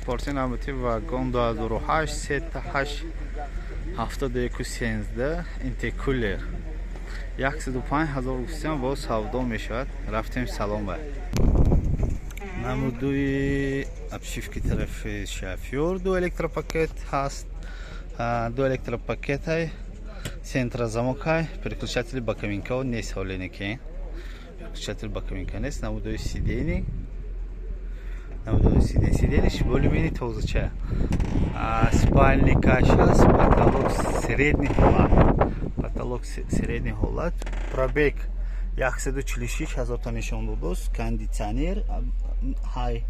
Порция навбати вагон, 2008, сета 8, 71 13, интеркулер, 105 ҳазор гуфтем, боз савдо мешавад. Рафтем салон ба. Намудуи обшивки тарафи шофёр, ду электропакет ҳаст, ду электропакетай, центрозамокай, переключатели боковинкао нест, ҳоленеки переключатель боковинка нест. Намудои сиденье, намудои сиденье, сиденьеш более-менее тозача, спальникаш ҳаст, потолок средний ҳолат, потолок средний ҳолат. Пробег 146 ҳазорта нишон додост. Кондитсионер ҳай,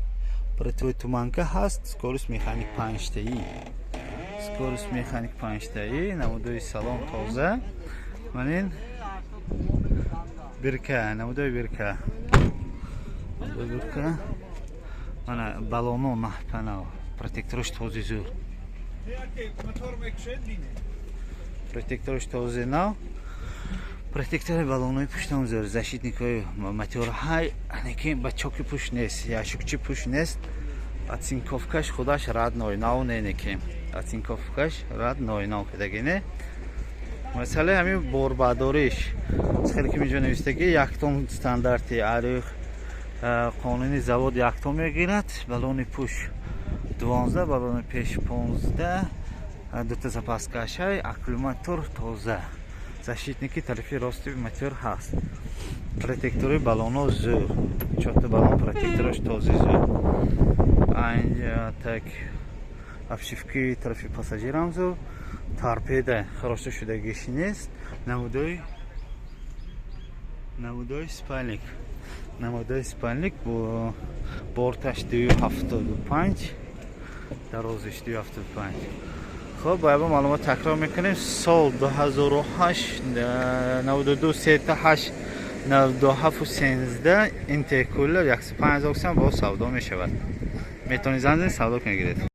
противотуманка ҳаст, скорость механик панҷтаӣ, скорость механик панҷтаӣ. Намудои салон тоза. Манин бирка, намудои бирка, намудои бирка. Мана балоно наҳпана, протектораш този зур, протектораш този нав, протектори балонои пуштам зур, защитникҳои моторҳай, ки ба чоки пушт нест, ящикчи пушт нест. Оцинковкаш худаш родной, нав не, оцинковкаш родной, нав кадаги не. Масъалаи ҳамин борбардориш, хеле ки инҷо навистагӣ, 1 тон стандарти арих қонуни завод 1 тон мегирад. Балони пуш 12, балони пеш 15, дута запаскашай, аккумулятор тоза, защитники тарафи рости мотор ҳаст, протектори балоно зӯр, чорта балон протектораш този зӯр. Так, обшивки тарафи пассажирам зӯр, торпеда харошта шудагиш нест. Намудои спальник, намудои спальник бо борташ 2,75, дарозиш 2,75. Хоб, ба ябо маълумот такрор мекунем: сол 2008, 92, сета 8, 97 13, интеркулер, 105 ҳазор сом, бо савдо мешавад. Метавонед занг занед, савдо кунед, гиред.